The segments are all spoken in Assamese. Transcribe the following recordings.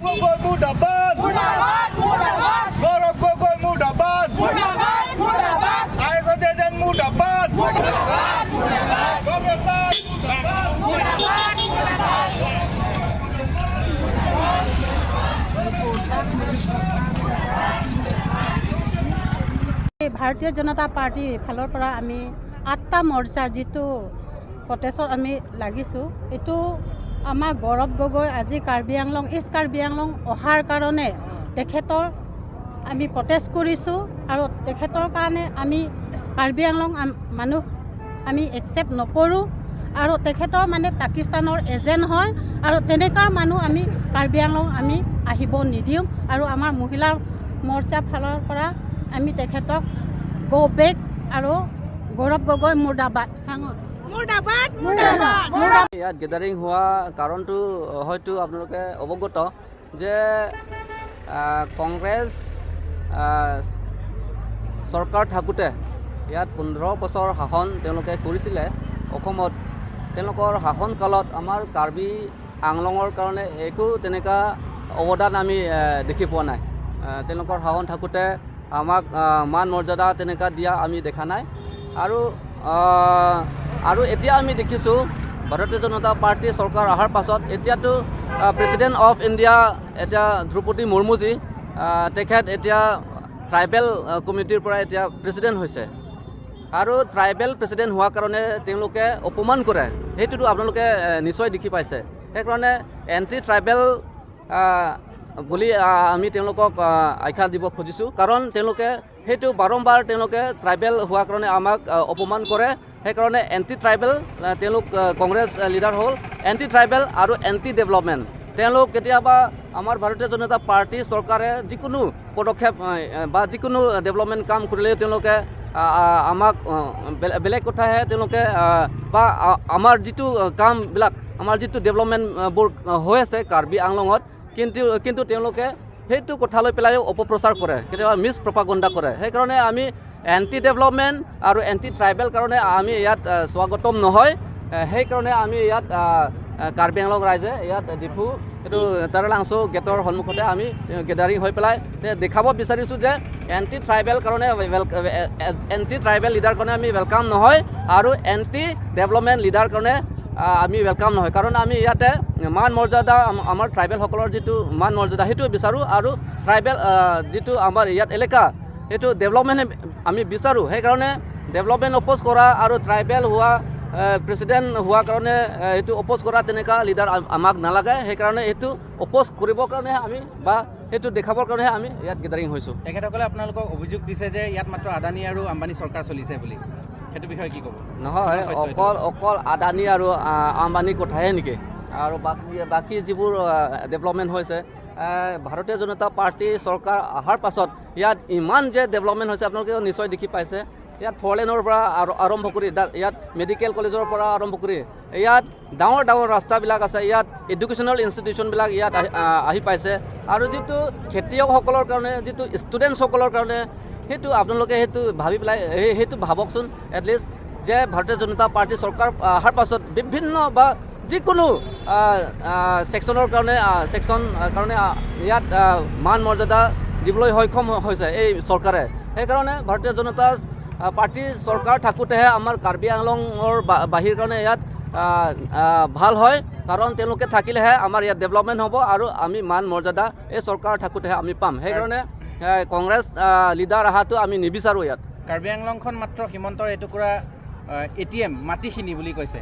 গগৈ মুৰ্দাবাদ, মুৰ্দাবাদ মুৰ্দাবাদ, গৌৰৱ গগৈ মুৰ্দাবাদ, মুৰ্দাবাদ মুৰ্দাবাদ, আইএছএ এজেণ্ট মুৰ্দাবাদ, মুৰ্দাবাদ মুৰ্দাবাদ, কংগ্ৰেছ মুৰ্দাবাদ, মুৰ্দাবাদ মুৰ্দাবাদ। ভাৰতীয় জনতা পাৰ্টীৰ ফালৰ পৰা আমি ৮টা মৰ্চা যিটো প্ৰটেষ্টত আমি লাগিছোঁ, এইটো আমাৰ গৌৰৱ গগৈ আজি কাৰ্বি আংলং, ইষ্ট কাৰ্বি আংলং অহাৰ কাৰণে তেখেতৰ আমি প্ৰটেষ্ট কৰিছোঁ আৰু তেখেতৰ কাৰণে আমি কাৰ্বি আংলং মানুহ আমি একচেপ্ট নকৰোঁ আৰু তেখেতৰ মানে পাকিস্তানৰ এজেণ্ট হয় আৰু তেনেকুৱা মানুহ আমি কাৰ্বি আংলং আমি আহিব নিদিওঁ আৰু আমাৰ মহিলা মৰ্চা ফালৰ পৰা আমি তেখেতক গ' বেক আৰু গৌৰৱ গগৈ মুৰ্দাবাদ, মুৰ্দাবাদ মুৰ্দাবাদ। ইয়াত গেডাৰিং হোৱা কাৰণটো হয়তো আপোনালোকে অৱগত যে কংগ্ৰেছ চৰকাৰ থাকোঁতে ইয়াত 15 বছৰ শাসন তেওঁলোকে কৰিছিলে অসমত। তেওঁলোকৰ শাসনকালত আমাৰ কাৰ্বি আংলঙৰ কাৰণে একো তেনেকুৱা অৱদান আমি দেখি পোৱা নাই। তেওঁলোকৰ শাসন থাকোঁতে আমাক মান মৰ্যাদা তেনেকুৱা দিয়া আমি দেখা নাই আৰু আৰু এতিয়া আমি দেখিছোঁ ভাৰতীয় জনতা পাৰ্টী চৰকাৰ অহাৰ পাছত এতিয়াতো প্ৰেচিডেণ্ট অফ ইণ্ডিয়া এতিয়া দ্ৰৌপদী মুৰ্মুজী, তেখেত এতিয়া ট্ৰাইবেল কমিটিৰ পৰা এতিয়া প্ৰেচিডেণ্ট হৈছে আৰু ট্ৰাইবেল প্ৰেচিডেণ্ট হোৱাৰ কাৰণে তেওঁলোকে অপমান কৰে, সেইটোতো আপোনালোকে নিশ্চয় দেখি পাইছে। সেইকাৰণে এণ্টি ট্ৰাইবেল বুলি আমি তেওঁলোকক আখ্যা দিব খুজিছোঁ, কাৰণ তেওঁলোকে সেইটো বাৰম্বাৰ তেওঁলোকে ট্ৰাইবেল হোৱাৰ কাৰণে আমাক অপমান কৰে। সেইকাৰণে এণ্টি ট্ৰাইবেল তেওঁলোক কংগ্ৰেছ লিডাৰ হ'ল, এণ্টি ট্ৰাইবেল আৰু এণ্টি ডেভেলপমেণ্ট। তেওঁলোক কেতিয়াবা আমাৰ ভাৰতীয় জনতা পাৰ্টী চৰকাৰে যিকোনো পদক্ষেপ বা যিকোনো ডেভেলপমেণ্ট কাম কৰিলেও তেওঁলোকে আমাক বেলেগ কথাহে তেওঁলোকে বা আমাৰ যিটো কামবিলাক, আমাৰ যিটো ডেভেলপমেণ্টবোৰ হৈ আছে কাৰ্বি আংলঙত, কিন্তু তেওঁলোকে সেইটো কথা লৈ পেলাইও অপপ্ৰচাৰ কৰে, কেতিয়াবা মিছ প্ৰপাগণ্ডা কৰে। সেইকাৰণে আমি এণ্টি ডেভেলপমেণ্ট আৰু এণ্টি ট্ৰাইবেল কাৰণে আমি ইয়াত স্বাগতম নহয়। সেইকাৰণে আমি ইয়াত কাৰ্বি আংলং ৰাইজে ইয়াত ডিফু এইটো তাৰালাংচু গেটৰ সন্মুখতে আমি গেডাৰিং হৈ পেলাই দেখাব বিচাৰিছোঁ যে এণ্টি ট্ৰাইবেল কাৰণে, এণ্টি ট্ৰাইবেল লিডাৰ কাৰণে আমি welcome নহয় আৰু এণ্টি ডেভেলপমেণ্ট লিডাৰ কাৰণে আমি welcome নহয়। কাৰণ আমি ইয়াতে মান মৰ্যাদা, আমাৰ ট্ৰাইবেলসকলৰ যিটো মান মৰ্যাদা সেইটো বিচাৰোঁ আৰু ট্ৰাইবেল যিটো আমাৰ ইয়াত এলেকা সেইটো ডেভেলপমেণ্ট আমি বিচাৰোঁ। সেইকাৰণে ডেভেলপমেণ্ট অপ'জ কৰা আৰু ট্ৰাইবেল হোৱা প্ৰেচিডেণ্ট হোৱাৰ কাৰণে এইটো অপ'জ কৰা তেনেকুৱা লিডাৰ আমাক নালাগে। সেইকাৰণে এইটো অপ'জ কৰিবৰ কাৰণেহে আমি বা সেইটো দেখাবৰ কাৰণেহে আমি ইয়াত গেডাৰিং হৈছোঁ। তেখেতসকলে আপোনালোকক অভিযোগ দিছে যে ইয়াত মাত্ৰ আদানী আৰু আম্বানী চৰকাৰ চলিছে বুলি, সেইটো বিষয়ে কি ক'ব? নহয়, অকল আদানী আৰু আম্বানীৰ কথাহে নেকি? আৰু বাকী যিবোৰ ডেভেলপমেণ্ট হৈছে ভাৰতীয় জনতা পাৰ্টী চৰকাৰ অহাৰ পাছত ইয়াত ইমান যে ডেভেলপমেণ্ট হৈছে আপোনালোকে নিশ্চয় দেখি পাইছে। ইয়াত ফ'ৰ লেনৰ পৰা আৰম্ভ কৰি ইয়াত মেডিকেল কলেজৰ পৰা আৰম্ভ কৰি ইয়াত ডাঙৰ ডাঙৰ ৰাস্তাবিলাক আছে, ইয়াত এডুকেশ্যনেল ইনষ্টিটিউশ্যনবিলাক ইয়াত আহি পাইছে। আৰু যিটো খেতিয়কসকলৰ কাৰণে, যিটো ষ্টুডেণ্টছসকলৰ কাৰণে, সেইটো আপোনালোকে সেইটো ভাবি পেলাই সেইটো ভাবকচোন এটলিষ্ট যে ভাৰতীয় জনতা পাৰ্টী চৰকাৰ অহাৰ পাছত বিভিন্ন বা যিকোনো ছেকশ্যনৰ কাৰণে, ছেকশ্যন কাৰণে ইয়াত মান মৰ্যাদা দিবলৈ সক্ষম হৈছে এই চৰকাৰে। সেইকাৰণে ভাৰতীয় জনতা পাৰ্টী চৰকাৰ থাকোঁতেহে আমাৰ কাৰ্বি আংলঙৰ বাহিৰ কাৰণে ইয়াত ভাল হয়, কাৰণ তেওঁলোকে থাকিলেহে আমাৰ ইয়াত ডেভেলপমেণ্ট হ'ব আৰু আমি মান মৰ্যাদা এই চৰকাৰ থাকোঁতেহে আমি পাম। সেইকাৰণে কংগ্ৰেছ লিডাৰ অহাটো আমি নিবিচাৰোঁ ইয়াত। কাৰ্বি আংলংখন মাত্ৰ হিমন্তৰ এটুকুৰা ATM মাটিখিনি বুলি কৈছে,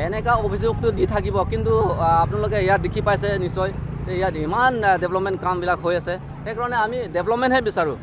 এনেকুৱা অভিযোগটো দি থাকিব। কিন্তু আপোনালোকে ইয়াত দেখি পাইছে নিশ্চয় ইয়াত ইমান ডেভেলপমেণ্ট কামবিলাক হৈ আছে। সেইকাৰণে আমি ডেভেলপমেণ্টহে বিচাৰোঁ।